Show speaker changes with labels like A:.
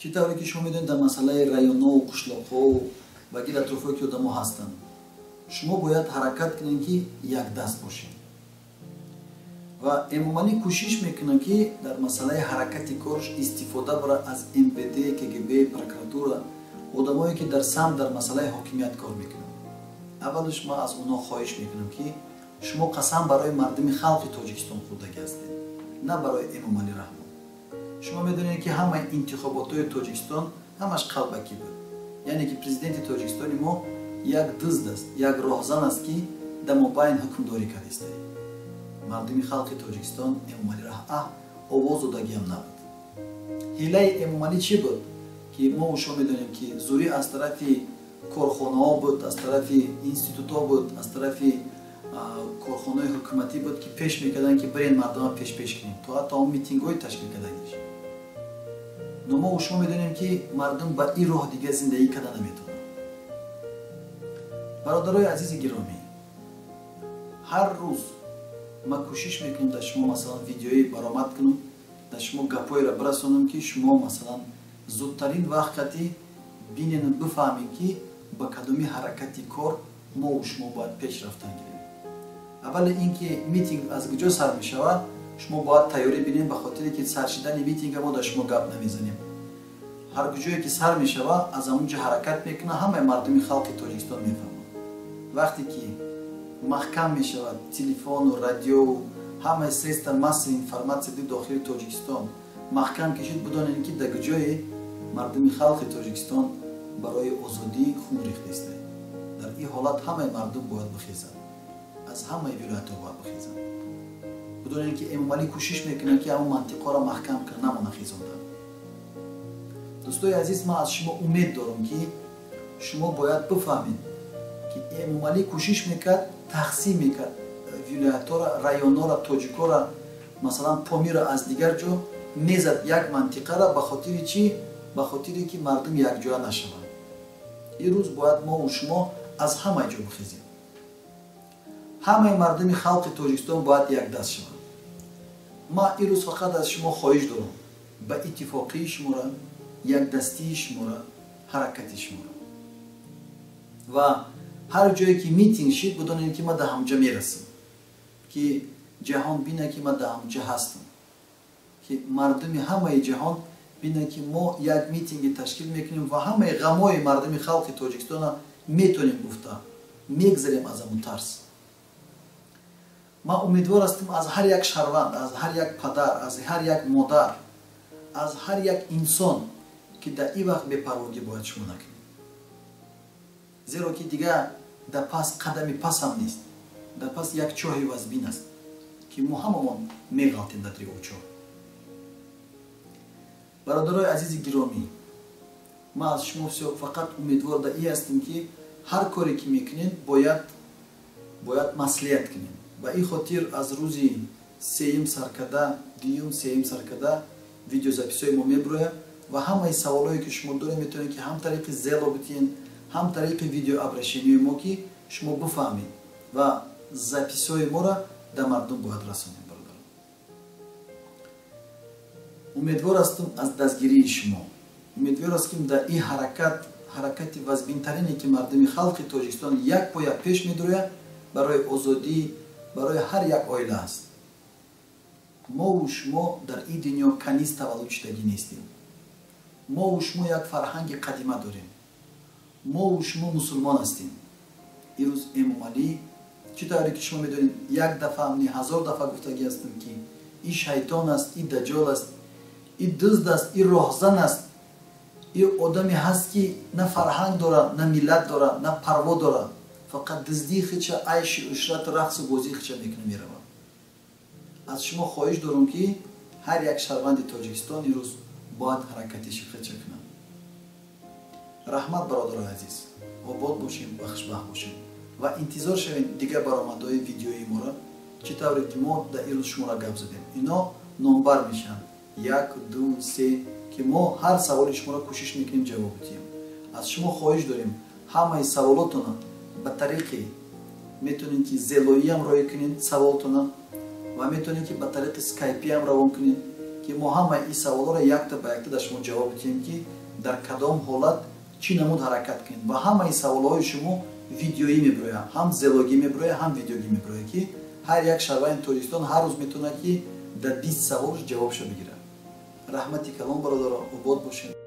A: Чӣ тавре ки шумо медонед, дар масъалаи районҳову қишлоқҳову ва гир атрофҳое ки одамо ҳастанд, шумо бояд ҳаракат кунед, ки якдаст бошед. Ва Эмомалӣ кӯшиш мекунад, ки дар масъалаи ҳаракати корш истифода барад аз МВД, КГБ, прокуратура, одамое ки дар самт, дар масъалаи ҳокимият кор мекунанд. Аввалаш ман аз онҳо хоҳиш мекунам, ки шумо қасам барои мардуми халқи Тоҷикистон хӯрдагӣ ҳастед, на барои Эмомалӣ Раҳмон. Шумо медонед, ки ҳамаи интихоботҳои Тоҷикистон ҳамаш қалбакӣ буд, яъне ки президенти Тоҷикистони мо як дузд аст, як роҳзан аст, ки дар мобайн ҳукмдорӣ кардистае. Мардуми халқи Тоҷикистон Эмомалӣ Раҳ овоз додагиам набуд. Ҳилаи Эмомалӣ чӣ буд, ки мо шумо медонем, ки зӯрӣ аз тарафи корхонаҳо буд, аз тарафи институтҳо буд, аз тарафи корхонаҳои ҳукуматӣ буд, ки пеш мекарданд, ки бирен мардума пеш-пеш кунем, то ҳатто он митингҳои ташкил кардагиш. Но мо шумо медонем, ки мардум ба ин роҳ дига зиндагӣ карда наметавонад. Бародарои азизи гиромӣ, ҳар рӯз ман кӯшиш мекунам дар шумо, масалан, видеои баромад кунам, дар шумо гапҳоеро бирасонам, ки шумо, масалан, зудтарин вақт қати бинену бифаҳмем, ки ба кадоми ҳаракати кор мову шумо бояд пеш рафтан гирем. Аввале ин ки митинг аз куҷо сар мешавад, шумо бояд тайёрӣ бинем, ба хотире ки сар шидани митинга мо дар шумо гап намезанем. Ҳар куҷое ки сар мешавад, аз ҳамон ҷо ҳаракат мекунад, ҳамаи мардуми халқи Тоҷикистон мефаҳмад. Вақте ки маҳкам мешавад телефону радиову ҳамаи средства массовой информация ди дохили Тоҷикистон маҳкам кишид, бидонем, ки дар куҷое мардуми халқи Тоҷикистон барои озодӣ хун рехтаистад. Дар ин ҳолат ҳамаи мардум бояд бихезад, аз ҳамаи вилоятҳо бояд бихезад. Бидонем, ки Эмомалӣ кӯшиш мекунад, ки ҳамон мантиқҳоро маҳкам кунад, намона хезонда. Дӯстои азиз, ман аз шумо умед дорам, ки шумо бояд бифаҳмед, ки Эмомалӣ кӯшиш мекард, тақсим мекард вилоятҳоро, районҳоро, тоҷикҳоро, масалан, Помиро аз дигар ҷо мезад як мантиқаро. Ба хотири чӣ? Ба хотире ки мардум якҷоя нашаванд. Ин рӯз бояд мову шумо аз ҳамаи ҷо бихезем, ҳамаи мардуми халқи Тоҷикистон бояд якдаст шаванд. Ман ин рӯз фақат аз шумо хоҳиш дорам ба иттифоқии шуморо, якдастии шуморо, ҳаракати шуморо. Ва ҳар ҷое ки митинг шид, бидонед, ки ман дар ҳамҷа мерасам, ки ҷаҳон бина, ки ман дар ҳамҷа ҳастам, ки мардуми ҳамаи ҷаҳон бина, ки мо як митинги ташкил мекунем ва ҳамаи ғамои мардуми халқи Тоҷикистона метонем гуфта мегзарем аз ҳамун тарс. Ман умедвор ҳастам аз ҳар як шаҳрванд, аз ҳар як падар, аз ҳар як модар, аз ҳар як инсон, ки дар ин вақт бепарвогӣ бояд шумо накунед, зеро ки дигар дар пас қадами пасам нест, дар пас як чоҳи вазбин аст, ки мо ҳамамон меғалтем дар дригови чоҳ. Бародарои азизи гиромӣ, ман аз шумо фақат умедвор дар ин ҳастем, ки ҳар коре ки мекунед, бояд маслиҳат кунед. Ба ин хотир аз рӯзи сеюм саркарда, дуюм, сеюм саркарда видеозаписҳои мо мебурояд ва ҳамаи саволҳое ки шумо доред, метавонед, ки ҳам тариқи Зело битиҳед, ҳам тариқи видеообращениҳои мо, ки шумо бифаҳмед ва записҳои моро дар мардум бояд расонем. Бародарон, умедвор ҳастам аз дастгирии шумо, умедвор ҳастем дар ин ҳаракат, ҳаракати вазбинтарине, ки мардуми халқи Тоҷикистон як поя пеш медурояд барои озодӣ, барои ҳар як оила аст. Мову шумо дар ин дунё каниз таваллуд шудагӣ нестем. Мову шумо як фарҳанги қадима дорем, мову шумо мусулмон ҳастем. Ирӯз Эмомалӣ, чӣ тавре ки шумо медонед, як дафъа не, ҳазор дафъа гуфтагӣ ҳастам, ки ин шайтон аст, ин даҷол аст, ин дузд аст, ин роҳзан аст, ин одаме ҳаст, ки на фарҳанг дора, на миллат дора, на парво дора, фақат дуздии хича, айши ушрату рақсу бозии хича мекуна, меравад. Аз шумо хоҳиш дорам, ки ҳар як шаҳрванди Тоҷикистон имрӯз бояд ҳаракати хича кунад. Раҳмат, бародарои азиз, обод бошем ва хушбахт бошем ва интизор шавем дигар баромадҳои видеои моро. Чӣ тавре ки мо дар ин рӯз шуморо гап задем, ино номбар мешаванд: як, ду, се, ки мо ҳар саволи шуморо кӯшиш мекунем ҷавоб диҳем. Аз шумо хоҳиш дорем, ҳамаи саволотона ба тариқи метавонед, ки зелоиам роҳӣ кунед саволтона ва метавонед, ки ба тариқи скайпиам равон кунед, Ки мо ҳамаи ин саволҳоро якта ба якта дар шумо ҷавоб диҳем, ки дар кадом ҳолат чӣ намуд ҳаракат кунед. Ва ҳамаи саволҳои шумо видеоӣ мебирояд, ҳам зелогӣ мебирояд, ҳам видеогӣ мебирояд, ки ҳар як шаҳрванди Тоҷикистон ҳар рӯз метавонад, ки дар 20 саволш ҷавобшо бигирад. Раҳмати калон, бародаро, обод бошед.